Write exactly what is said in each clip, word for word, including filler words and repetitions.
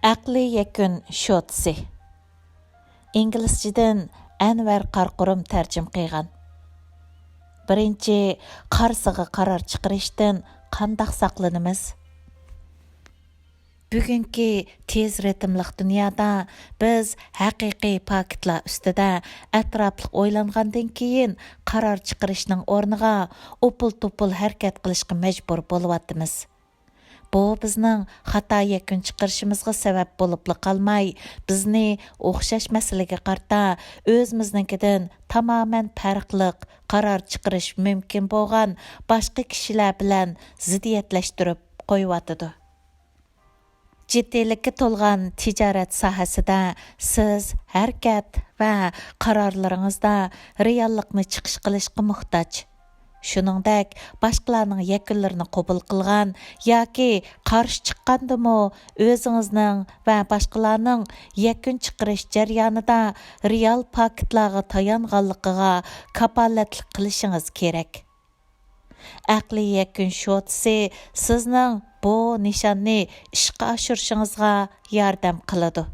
ئەقلىي يەكۈن شوتىسى. ئىنگلىزچىدىن ئەنۋەر قارقۇرۇم تەرجىمە قىلغان. بىرىنچى، قارىسىغا قارار چىقىرىشتىن قانداق ساقلىنىمىز؟ بۈگۈنكى تېز رىتىملىق دۇنيادا بىز ھەقىقىي پاكىتلار ئۈستىدە ئەتراپلىق ئويلانغاندىن كېيىن قارار چىقىرىشنىڭ ئورنىغا ئوپۇل-توپۇل ھەرىكەت قىلىشقا مەجبۇر بولۇۋاتىمىز. بۇ بىزنىڭ خاتا يەكۈن چىقىرىشىمىزغا سەۋەب بولۇپلا قالماي، بىزنى ئوخشاش مەسىلىگە قارىتا ئۆزىمىزنىڭكىدىن تامامەن پەرقلىق قارار چىقىرىش مۇمكىن بولغان باشقا كىشىلەر بىلەن زىددىيەتلەشتۈرۈپ قويۇۋاتىدۇ. جىددىيلىككە تولغان تىجارەت ساھەسىدە سىز ھەرىكەت ۋە قارارلىرىڭىزدا رېئاللىقنى چىقىش قىلىشقا موھتاج. شۇنىڭدەك، باشقىلارنىڭ يەكۈنلىرىنى قوبۇل قىلغان ياكى قارشى چىققاندىمۇ، ئۆزىڭىزنىڭ ۋە باشقىلارنىڭ يەكۈن چىقىرىش جەريانىدا رېئال پاكىتلارغا تايانغانلىقىغا كاپالەتلىك قىلىشىڭىز كېرەك. ئەقلىي يەكۈن شوتىسى سىزنىڭ بۇ نىشاننى ئىشقا ئاشۇرۇشىڭىزغا ياردەم قىلىدۇ.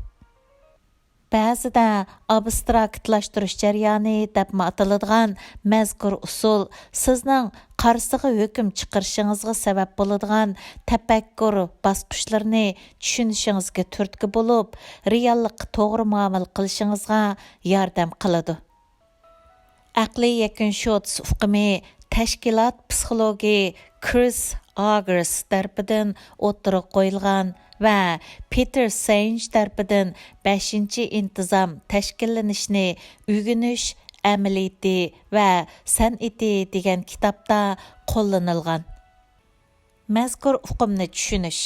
بەزىدە ئابستراكتلاشتۇرۇش جەريانى دەپمۇ ئاتىلىدىغان مەزكۇر ئۇسۇل سىزنىڭ قارىسىغا ھۆكۈم چىقىرىشىڭىزغا سەۋەب بولىدىغان تەپەككۇر باسقۇچلىرىنى چۈشىنىشىڭىزگە تۈرتكە بولۇپ، رېئاللىققا توغرا مۇئامىلە قىلىشىڭىزغا ياردەم قىلىدۇ. ئەقلىي يەكۈن شوتىسى ئۇقۇمى تەشكىلات پسىخولوگى كرىس ئاگېرس تەرىپىدىن ئوتتۇرىغا قويۇلغان ۋە پېتېر سەينج تەرىپىدىن بەشىنچى ئىنتىزام تەشكىللىنىشنى ئۆگىنىش ئەمەلىيىتى ۋە سەنئىتى دېگەن كىتابتا قوللىنىلغان. مەزكۇر ئۇقۇمنى چۈشىنىش.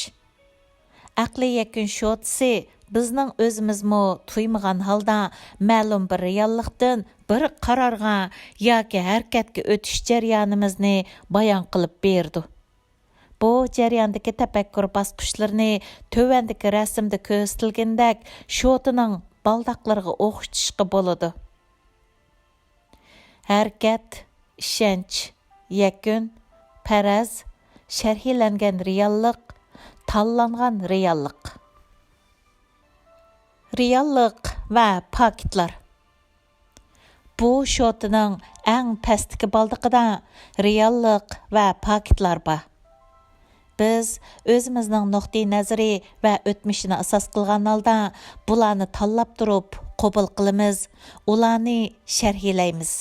ئەقلىي يەكۈن شوتىسى بىزنىڭ ئۆزىمىزمۇ تۇيمىغان ھالدا مەلۇم بىر رېئاللىقتىن بىر قارارغا ياكى ھەرىكەتكە ئۆتۈش جەريانىمىزنى بايان قىلىپ بېرىدۇ. بۇ جەرياندىكى تەپەككۇر باسقۇچلىرىنى تۆۋەندىكى رەسىمدە كۆرسىتىلگىنىدەك شوتىنىڭ بالداقلىرىغا ئوخشىتىشقا بولىدۇ. ھەرىكەت، ئىشەنچ، يەكۈن، پەرەز، شەرھلەنگەن رېئاللىق، تاللانغان رېئاللىق. رېئاللىق ۋە پاكىتلار. بۇ شوتىنىڭ ئەڭ پەستىكى بالدىقىدا رېئاللىق ۋە پاكىتلار بار. بىز ئۆزىمىزنىڭ نۇقتىئىنەزىرى ۋە ئۆتمۈشىنى ئاساس قىلغان ھالدا بۇلارنى تاللاپ تۇرۇپ قوبۇل قىلىمىز، ئۇلارنى شەرھلەيمىز.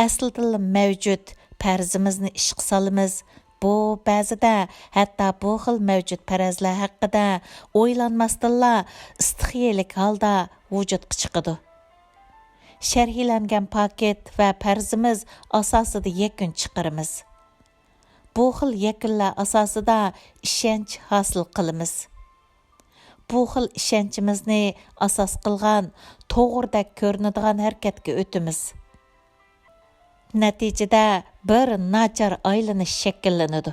ئەسلىدىنلا مەۋجۇت پەرىزىمىزنى ئىشقا سالىمىز. بۇ بەزىدە ھەتتا بۇ خىل مەۋجۇت پەرەزلەر ھەققىدە ئويلانماستىنلا ئىستىخىيىلىك ھالدا ۋۇجۇدقا چىقىدۇ. شەرھلەنگەن پاكىت ۋە پەرىزىمىز ئاساسىدا يەكۈن چىقىرىمىز. بۇ خىل يەكۈنلەر ئاساسىدا ئىشەنچ ھاسىل قىلىمىز. بۇ خىل ئىشەنچىمىزنى ئاساس قىلغان توغرىدەك كۆرۈنىدىغان ھەرىكەتكە ئۆتىمىز. نەتىجىدە بىر ناچار ئايلىنىش شەكىللىنىدۇ.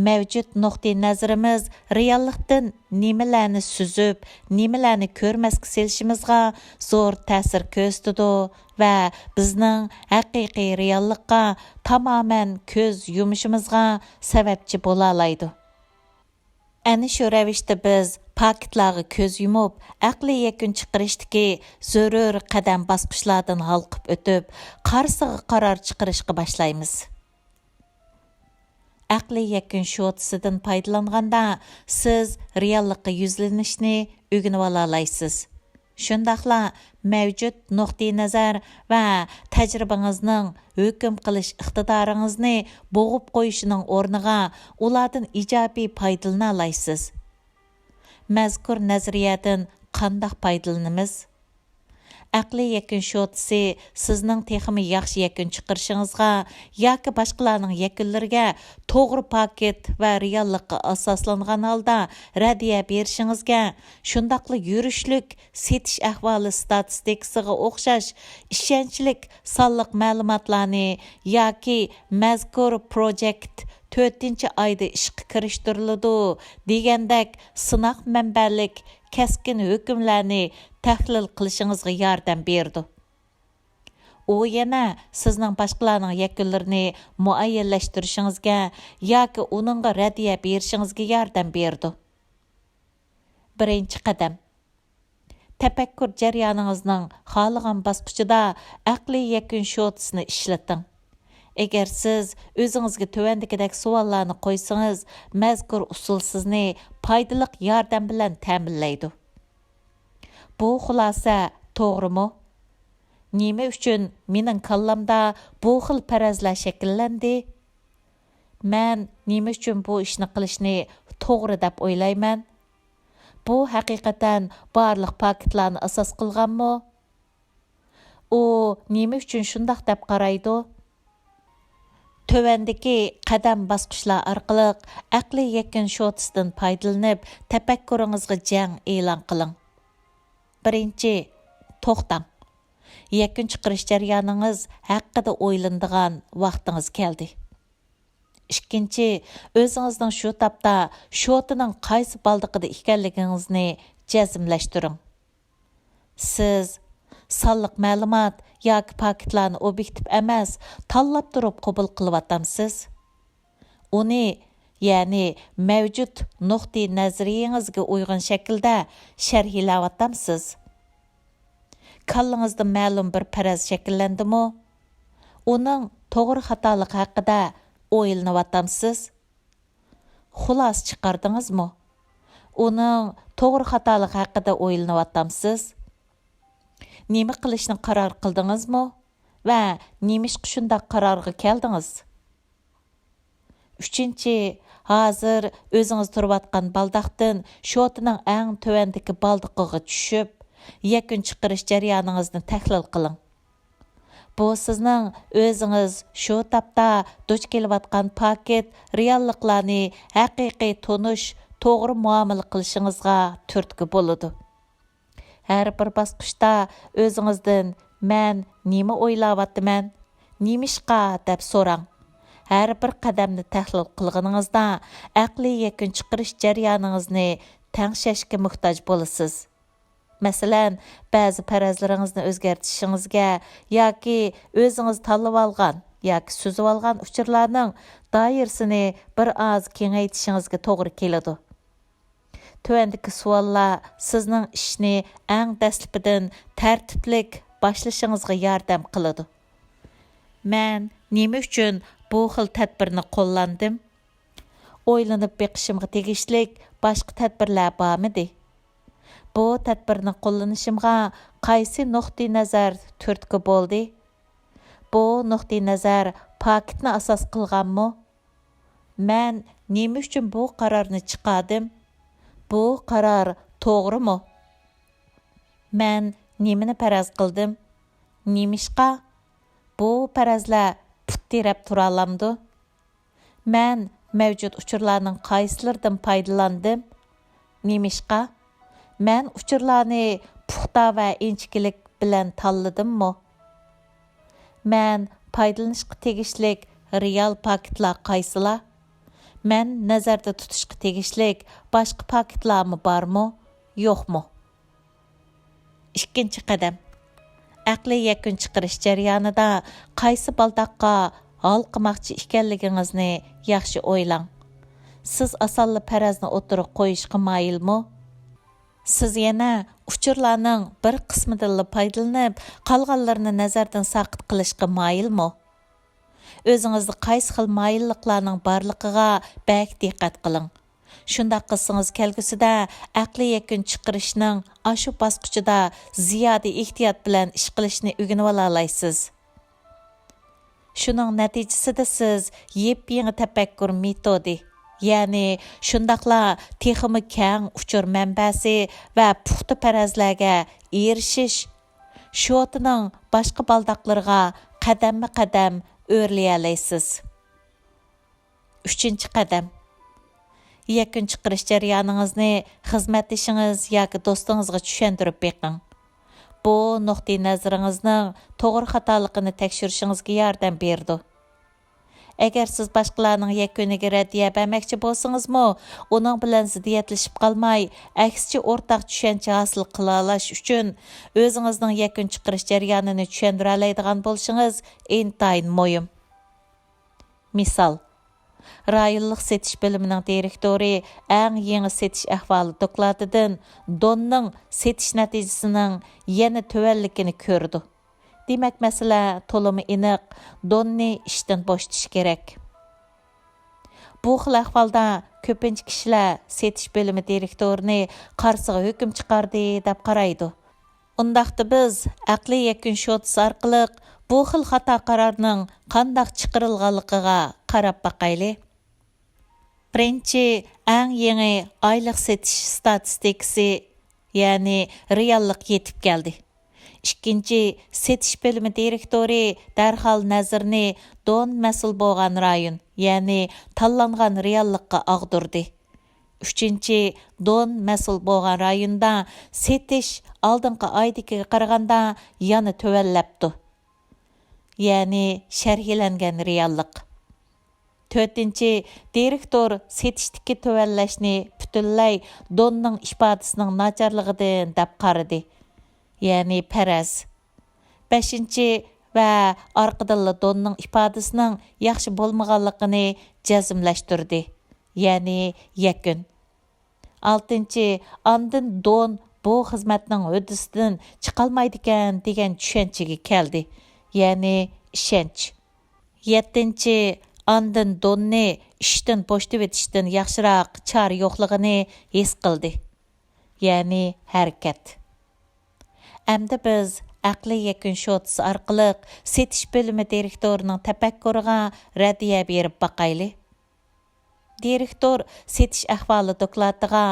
مەۋجۇت نۇقتىئىنەزىرىمىز رېئاللىقتىن نېمىلەرنى سۈزۈپ، نېمىلەرنى كۆرمەسكە سېلىشىمىزغا زور تەسىر كۆرسىتىدۇ ۋە بىزنىڭ ھەقىقىي رېئاللىققا تامامەن كۆز يۇمۇشىمىزغا سەۋەبچى بولالايدۇ. ئەنە شۇ رەۋىشتە بىز پاكىتلارغا كۆز يۇمۇپ، ئەقلىي يەكۈن چىقىرىشتىكى زۆرۈر قەدەم باسقۇچلاردىن ھالقىپ ئۆتۈپ، قارىسىغا قارار چىقىرىشقا باشلايمىز. ئەقلىي يەكۈن شوتىسىدىن پايدىلانغاندا، سىز رېئاللىققا يۈزلىنىشنى ئۆگىنىۋالالايسىز. شۇنداقلا مەۋجۇت نۇقتىئىنەزەر ۋە تەجرىبىڭىزنىڭ ھۆكۈم قىلىش ئىقتىدارىڭىزنى بوغۇپ قويۇشىنىڭ ئورنىغا ئۇلاردىن ئىجابىي پايدىلىنالايسىز. مەزكۇر نەزەرىيەدىن قانداق پايدىلىنىمىز؟ ئەقلىي يەكۈن شوتىسى سىزنىڭ تېخىمۇ ياخشى يەكۈن چىقىرىشىڭىزغا ياكى باشقىلارنىڭ يەكۈنلىرىگە توغرا پاكىت ۋە رېئاللىققا ئاساسلانغان ھالدا رەددىيە بېرىشىڭىزگە، شۇنداقلا يۈرۈشلۈك سېتىش ئەھۋالى ستاتىستىكىسىغا ئوخشاش ئىشەنچلىك سانلىق مەلۇماتلارنى ياكى مەزكۇر پروجېكت تۆتىنچى ئايدا ئىشقا كىرىشتۈرۈلىدۇ دېگەندەك سىناق مەنبەلىك كەسكىن ھۆكۈملەرنى تەھلىل قىلىشىڭىزغا ياردەم بېرىدۇ. ئۇ يەنە سىزنىڭ باشقىلارنىڭ يەكۈنلىرىنى مۇئەييەنلەشتۈرۈشىڭىزگە ياكى ئۇنىڭغا رەددىيە بېرىشىڭىزگە ياردەم بېرىدۇ. بىرىنچى قەدەم. تەپەككۇر جەريانىڭىزنىڭ خالىغان باسقۇچىدا ئەقلىي يەكۈن شوتىسىنى ئىشلىتىڭ. ئەگەر سىز ئۆزىڭىزگە تۆۋەندىكىدەك سوئاللارنى قويسىڭىز، مەزكۇر ئۇسۇل سىزنى پايدىلىق ياردەم بىلەن تەمىنلەيدۇ. بۇ خۇلاسە توغرىمۇ؟ نېمە ئۈچۈن مېنىڭ كاللامدا بۇ خىل پەرەزلەر شەكىللەندى؟ مەن نېمە ئۈچۈن بۇ ئىشنى قىلىشنى توغرا دەپ ئويلايمەن؟ بۇ ھەقىقەتەن بارلىق پاكىتلارنى ئاساس قىلغانمۇ؟ ئۇ نېمە ئۈچۈن شۇنداق دەپ قارايدۇ؟ تۆۋەندىكى قەدەم باسقۇچلار ئارقىلىق ئەقلىي يەكۈن شوتىسىدىن پايدىلىنىپ، تەپەككۇرىڭىزغا جەڭ ئېلان قىلىڭ. بىرىنچى، توختاڭ. يەكۈن چىقىرىش جەريانىڭىز ھەققىدە ئويلىنىدىغان ۋاقتىڭىز كەلدى. ئىككىنچى، ئۆزىڭىزنىڭ شۇ تاپتا شوتىنىڭ قايسى بالدىقىدا ئىكەنلىكىڭىزنى جەزملەشتۈرۈڭ. سىز سانلىق مەلۇمات ياكى پاكىتلارنى ئوبيېكتىپ ئەمەس، تاللاپ تۇرۇپ قوبۇل قىلىۋاتامسىز؟ ئۇنى، يەنى مەۋجۇت نۇقتىئى نەزەرىيىڭىزگە ئۇيغۇن شەكىلدە شەرھلەۋاتامسىز؟ كاللىڭىزدا مەلۇم بىر پەرەز شەكىللەندىمۇ؟ ئۇنىڭ توغرا خاتالىقى ھەققىدە ئويلىنىۋاتامسىز؟ خۇلاسە چىقاردىڭىزمۇ؟ ئۇنىڭ توغرا خاتالىقى ھەققىدە ئويلىنىۋاتامسىز؟ نېمە قىلىشنى قارار قىلدىڭىزمۇ؟ ۋە نېمىشقا شۇنداق قارارغا كەلدىڭىز؟ ئۈچىنچى، ھازىر ئۆزىڭىز تۇرۇۋاتقان بالداقتىن شوتىنىڭ ئەڭ تۆۋەندىكى بالدىقىغا چۈشۈپ، يەكۈن چىقىرىش جەريانىڭىزنى تەھلىل قىلىڭ. بۇ سىزنىڭ ئۆزىڭىز شۇ تاپتا دۇچ كېلىۋاتقان پاكىت رېئاللىقلارنى ھەقىقىي تونۇش، توغرا مۇئامىلە قىلىشىڭىزغا تۈرتكە بولىدۇ. ھەر بىر باسقۇچتا ئۆزىڭىزدىن «مەن نېمە ئويلاۋاتىمەن؟ نېمىشقا؟» دەپ سوراڭ. ھەر بىر قەدەمنى تەھلىل قىلغىنىڭىزدا، ئەقلىي يەكۈن چىقىرىش جەريانىڭىزنى تەڭشەشكە موھتاج بولىسىز. مەسىلەن، بەزى پەرەزلىرىڭىزنى ئۆزگەرتىشىڭىزگە ياكى ئۆزىڭىز تاللىۋالغان ياكى سۈزۈۋالغان ئۇچۇرلارنىڭ دائىرىسىنى بىر ئاز كېڭەيتىشىڭىزگە توغرا كېلىدۇ. تۆۋەندىكى سوئاللار سىزنىڭ ئىشنى ئەڭ دەسلىپىدىن تەرتىپلىك باشلىشىڭىزغا ياردەم قىلىدۇ. مەن نېمە ئۈچۈن بۇ خىل تەدبىرنى قوللاندىم؟ ئويلىنىپ بېقىشىمغا تېگىشلىك باشقا تەدبىرلەر بارمىدى؟ بۇ تەدبىرنى قوللىنىشىمغا قايسى نۇقتىئى نەزەر تۈرتكە بولدى؟ بۇ نۇقتىئى نەزەر پاكىتنى ئاساس قىلغانمۇ؟ مەن نېمە ئۈچۈن بۇ قارارنى چىقاردىم؟ بۇ قارار توغرىمۇ؟ مەن نېمىنى پەرەز قىلدىم؟ نېمىشقا؟ بۇ پەرەزلەر پۇت تىرەپ تۇرالامدۇ؟ مەن مەۋجۇت ئۇچۇرلارنىڭ قايسىلىرىدىن پايدىلاندىم؟ نېمىشقا؟ مەن ئۇچۇرلارنى پۇختا ۋە ئىنچىكىلىك بىلەن تاللىدىممۇ؟ مەن پايدىلىنىشقا تېگىشلىك رېئال پاكىتلار قايسىلار؟ مەن نەزەردە تۇتۇشقا تېگىشلىك باشقا پاكىتلارمۇ بارمۇ، يوقمۇ؟ ئىككىنچى قەدەم. ئەقلىي يەكۈن چىقىرىش جەريانىدا قايسى بالداققا ھالقىماقچى ئىكەنلىكىڭىزنى ياخشى ئويلاڭ. سىز ئاسانلا پەرەزنى ئوتتۇرىغا قويۇشقا مايىلمۇ؟ سىز يەنە ئۇچۇرلارنىڭ بىر قىسمىدىنلا پايدىلىنىپ، قالغانلىرىنى نەزەردىن ساقىت قىلىشقا مايىلمۇ؟ ئۆزىڭىزدە قايسى خىل مايىللىقلارنىڭ بارلىقىغا بەك دىققەت قىلىڭ. شۇنداق قىلسىڭىز، كەلگۈسىدە ئەقلىي يەكۈن چىقىرىشنىڭ ئاشۇ باسقۇچىدا زىيادە ئېھتىيات بىلەن ئىش قىلىشنى ئۆگىنىۋالالايسىز. شۇنىڭ نەتىجىسىدە سىز يېپيېڭى تەپەككۇر مېتودى، يەنى شۇنداقلا تېخىمۇ كەڭ ئۇچۇر مەنبەسى ۋە پۇختا پەرەزلەرگە ئېرىشىش، شوتىنىڭ باشقا بالداقلىرىغا قەدەممۇ قەدەم ئۆرلىيەلەيسىز. ئۈچىنچى قەدەم. يەكۈن چىقىرىش جەريانىڭىزنى خىزمەتدىشىڭىز ياكى دوستىڭىزغا چۈشەندۈرۈپ بېقىڭ. بۇ نۇقتىئى نەزىرىڭىزنىڭ توغرا خاتالىقىنى تەكشۈرۈشىڭىزگە ياردەم بېرىدۇ. ئەگەر سىز باشقىلارنىڭ يەكۈنىگە رەددىيە بەرمەكچى بولسىڭىزمۇ، ئۇنىڭ بىلەن زىددىيەتلىشىپ قالماي، ئەكسىچە ئورتاق چۈشەنچە ھاسىل قىلالاش ئۈچۈن، ئۆزىڭىزنىڭ يەكۈن چىقىرىش جەريانىنى چۈشەندۈرەلەيدىغان بولۇشىڭىز ئىنتايىن مۇھىم. مىسال، رايونلۇق سېتىش بۆلۈمىنىڭ دىرېكتورى ئەڭ يېڭى سېتىش ئەھۋالى دوكلاتىدىن دوننىڭ سېتىش نەتىجىسىنىڭ يەنە تۆۋەنلىكىنى كۆرىدۇ. دېمەك، مەسىلە تولىمۇ ئېنىق، دوننى ئىشتىن بوشىتىش كېرەك. بۇ خىل ئەھۋالدا كۆپىنچە كىشىلەر سېتىش بۆلۈمى دىرېكتورىنى قارىسىغا ھۆكۈم چىقاردى دەپ قارايدۇ. ئۇنداقتا بىز ئەقلىي يەكۈن شوتىسى ئارقىلىق بۇ خىل خاتا قارارنىڭ قانداق چىقىرىلغانلىقىغا قاراپ باقايلى. بىرىنچى، ئەڭ يېڭى ئايلىق سېتىش ئىستاتىستىكىسى، يەنى رېئاللىق يېتىپ كەلدى. ئىككىنچى، سېتىش بۆلۈمى دىرېكتورى دەرھال نەزىرىنى دون مەسئۇل بولغان رايون، يەنى تاللانغان رېئاللىققا ئاغدۇردى. ئۈچىنچى، دون مەسئۇل بولغان رايوندا سېتىش ئالدىنقى ئايدىكىگە قارىغاندا يەنە تۆۋەنلەپتۇ. يەنى شەرھلەنگەن رېئاللىق. تۆتىنچى، دىرېكتور سېتىشتىكى تۆۋەنلەشنى پۈتۈنلەي دوننىڭ ئىپادىسىنىڭ ناچارلىقىدىن دەپ قارىدى، يەنى پەرەز. بەشىنچى، ۋە ئارقىدىنلا دوننىڭ ئىپادىسىنىڭ ياخشى بولمىغانلىقىنى جەزملەشتۈردى، يەنى يەكۈن. ئالتىنچى، ئاندىن دون بۇ خىزمەتنىڭ ھۆددىسىدىن چىقالمايدىكەن دېگەن چۈشەنچىگە كەلدى، يەنى ئىشەنچ. يەتتىنچى، ئاندىن دوننى ئىشتىن بوشىتىۋېتىشتىن ياخشىراق چارە يوقلۇقىنى ھېس قىلدى، يەنى ھەرىكەت. ئەمدى بىز ئەقلىي يەكۈن شوتىسى ئارقىلىق سېتىش بۆلۈمى دىرېكتورىنىڭ تەپەككۇرىغا رەددىيە بېرىپ باقايلى. دىرېكتور سېتىش ئەھۋالى دوكلاتىغا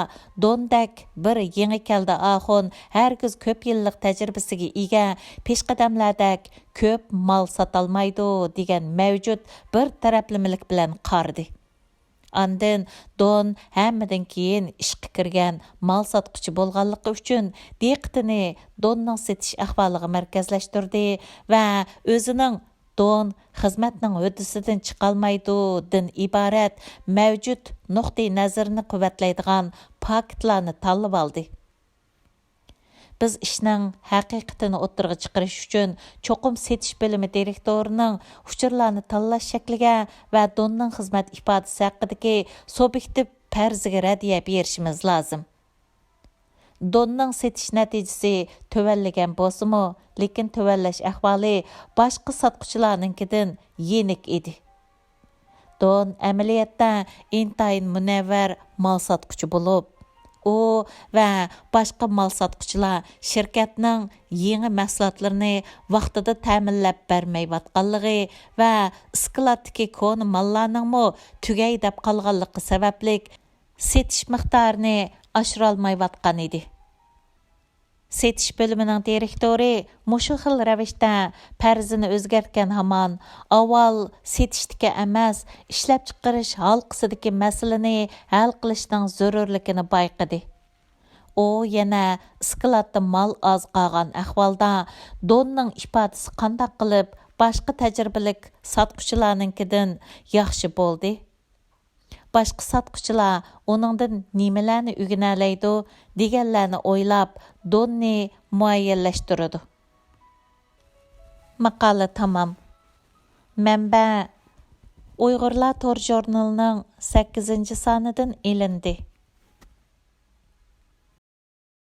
دونىدەك بىر يېڭى كەلدى ئاخۇن ھەرگىز كۆپ يىللىق تەجرىبىسىگە ئىگە پېشقەدەملەردەك كۆپ مال ساتالمايدۇ دېگەن مەۋجۇت بىر تەرەپلىمىلىك بىلەن قارىدى. ئاندىن دون ھەممىدىن كېيىن ئىشقا كىرگەن مال ساتقۇچى بولغانلىقى ئۈچۈن دىققىتىنى دوننىڭ سېتىش ئەھۋالىغا مەركەزلەشتۈردى ۋە ئۆزىنىڭ دون خىزمەتنىڭ ھۆددىسىدىن چىقالمايدۇ دىن ئىبارەت مەۋجۇت نۇقتىئى نەزىرىنى قۇۋۋەتلەيدىغان پاكىتلارنى تاللىۋالدى. بىز ئىشنىڭ ھەقىقىتىنى ئوتتۇرىغا چىقىرىش ئۈچۈن چوقۇم سېتىش بۆلۈمى دىرېكتورىنىڭ ئۇچۇرلارنى تاللاش شەكلىگە ۋە دوننىڭ خىزمەت ئىپادىسى ھەققىدىكى سۇبيېكتىپ پەرىزىگە رەددىيە بېرىشىمىز لازىم. دوننىڭ سېتىش نەتىجىسى تۆۋەنلىگەن بولسىمۇ، لېكىن تۆۋەنلەش ئەھۋالى باشقا ساتقۇچىلارنىڭكىدىن يېنىك ئىدى. دون ئەمەلىيەتتە ئىنتايىن مۇنەۋۋەر مال ساتقۇچى بولۇپ، ئۇ ۋە باشقا مال ساتقۇچىلار شىركەتنىڭ يېڭى مەھسۇلاتلىرىنى ۋاقتىدا تەمىنلەپ بەرمەيۋاتقانلىقى ۋە ئىسكىلاتتىكى كونا ماللارنىڭمۇ تۈگەي دەپ قالغانلىقى سەۋەبلىك، سېتىش مىقدارىنى ئاشۇرالمايۋاتقان ئىدى. سېتىش بۆلۈمىنىڭ دىرېكتورى مۇشۇ خىل رەۋىشتە پەرىزىنى ئۆزگەرتكەن ھامان، ئاۋۋال سېتىشتىكى ئەمەس، ئىشلەپچىقىرىش ھالقىسىدىكى مەسىلىنى ھەل قىلىشنىڭ زۆرۈرلۈكىنى بايقىدى. ئۇ يەنە ئىسكىلاتتا مال ئاز قالغان ئەھۋالدا، دوننىڭ ئىپادىسى قانداق قىلىپ باشقا تەجرىبىلىك ساتقۇچىلارنىڭكىدىن ياخشى بولدى؟ باشقا ساتقۇچىلار ئۇنىڭدىن نېمىلەرنى ئۆگىنەلەيدۇ دېگەنلەرنى ئويلاپ، دوننى مۇئەييەنلەشتۈرىدۇ. ماقالە تامام. مەنبە: ئۇيغۇرلار تور ژۇرنىلىنىڭ سەككىزىنچى سانىدىن ئېلىندى.